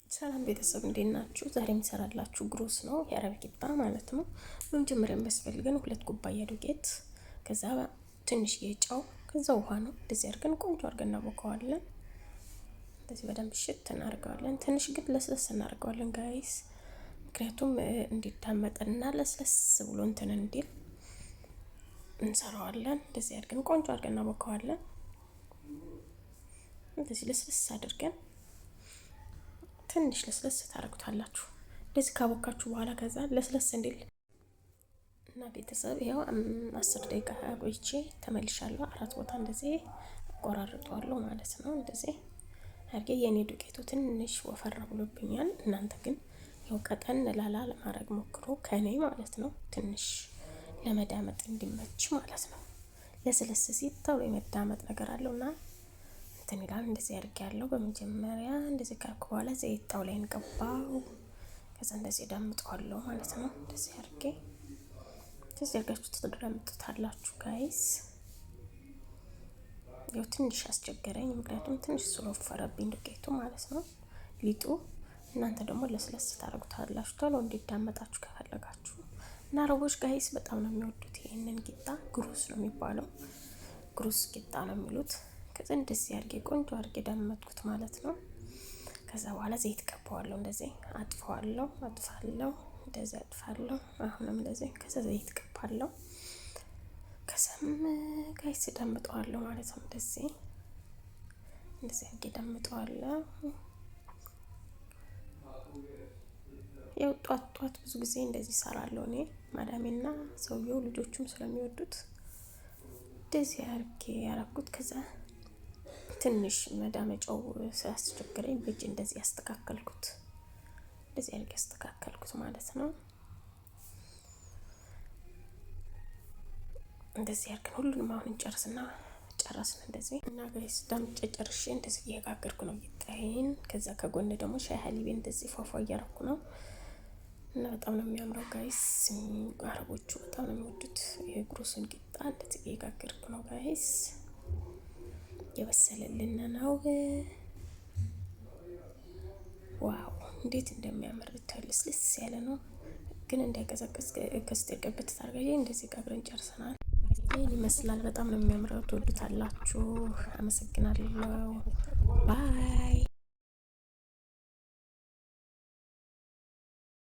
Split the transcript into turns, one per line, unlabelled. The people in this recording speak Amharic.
ሰላም ቤተሰብ እንዴት ናችሁ? ዛሬ የምሰራላችሁ ግሩስ ነው፣ የአረብ ቂጣ ማለት ነው። በመጀመሪያ የሚያስፈልገን 2 ኩባያ ዱቄት፣ ከዛ ትንሽዬ ጨው፣ ከዛ ውሃ ነው። እንደዚህ አድርገን ቆንጆ አድርገን እናቦከዋለን። እንደዚህ በደንብ ሽት እናደርገዋለን። ትንሽ ግን ለስለስ እናደርገዋለን guys፣ ምክንያቱም እንዲዳመጥና ለስለስ ብሎ እንትን እንዲል እንሰራዋለን። እንደዚህ አድርገን ቆንጆ አድርገን እናቦከዋለን። እንደዚህ ለስለስ አድርገን ትንሽ ለስለስ ታደርጉታላችሁ። እንደዚህ ካቦካችሁ በኋላ ከዛ ለስለስ እንዲል እና ቤተሰብ ይኸው 10 ደቂቃ ቆይቼ ተመልሻለሁ። አራት ቦታ እንደዚህ አቆራርጠዋለሁ ማለት ነው። እንደዚህ አድርጌ የእኔ ዱቄቱ ትንሽ ወፈር ብሎብኛል። እናንተ ግን ያው ቀጠን ላላ ለማድረግ ሞክሮ ከእኔ ማለት ነው። ትንሽ ለመዳመጥ እንዲመች ማለት ነው። ለስለስ ሲል ቶሎ የመዳመጥ ነገር አለው እና እንትን ይላል። እንደዚህ አድርጌ ያለው በመጀመሪያ እንደዚህ ካልኩ በኋላ ዘይት ጣው ላይ እንቀባው። ከዛ እንደዚህ ዳምጠዋለሁ ማለት ነው። እንደዚህ አድርጌ እንደዚህ አድርጋችሁ ትዳምጡታላችሁ guys። ያው ትንሽ አስቸገረኝ፣ ምክንያቱም ትንሽ ስለወፈረብኝ ዱቄቱ ማለት ነው ሊጡ። እናንተ ደግሞ ለስለስ ታደርጉታላችሁ ቶሎ እንዲዳመጣችሁ ከፈለጋችሁ። እና አረቦች guys በጣም ነው የሚወዱት ይሄንን ቂጣ። ግሩስ ነው የሚባለው፣ ግሩስ ቂጣ ነው የሚሉት። ከዛ እንደዚህ አድርጌ ቆንጆ አድርጌ ዳመጥኩት ማለት ነው። ከዛ በኋላ ዘይት ቀባዋለሁ። እንደዚህ አጥፈዋለሁ፣ አጥፋለሁ፣ እንደዚህ አጥፋለሁ። አሁንም እንደዚህ ከዛ ዘይት ቀባለሁ። ከዛም guys ዳምጠዋለሁ ማለት ነው። እንደዚህ እንደዚህ አድርጌ ዳምጠዋለሁ። ያው ጧት ጧት ብዙ ጊዜ እንደዚህ እሰራለሁ እኔ፣ ማዳሜና ሰውየው ልጆቹም ስለሚወዱት እንደዚህ አድርጌ ያረኩት። ከዛ ትንሽ መዳመጫው ሲያስቸግረኝ በእጅ እንደዚህ ያስተካከልኩት፣ እንደዚህ አድርጌ ያስተካከልኩት ማለት ነው። እንደዚህ አድርገን ሁሉንም አሁን እንጨርስና ጨረስን። እንደዚህ እና guys ዳምጬ ጨርሼ እንደዚህ እየጋገርኩ ነው ቂጣዬን። ከዛ ከጎን ደግሞ ሻይ ሀሊቤ እንደዚህ ፏፏ እያረኩ ነው እና በጣም ነው የሚያምረው guys። አረቦቹ በጣም ነው የሚወዱት የግሩስን ቂጣ። እንደዚህ እየጋገርኩ ነው guys። የበሰለልን ነው። Wow፣ እንዴት እንደሚያምር ብታዩ፣ ልስልስ ያለ ነው፣ ግን እንዳይቀዘቅዝ ከስቴር ቀብት ታርጋዬ። እንደዚህ ጋግረን ጨርሰናል። ይህን ይመስላል። በጣም ነው የሚያምረው። ትወዱታላችሁ። አመሰግናለሁ። Bye.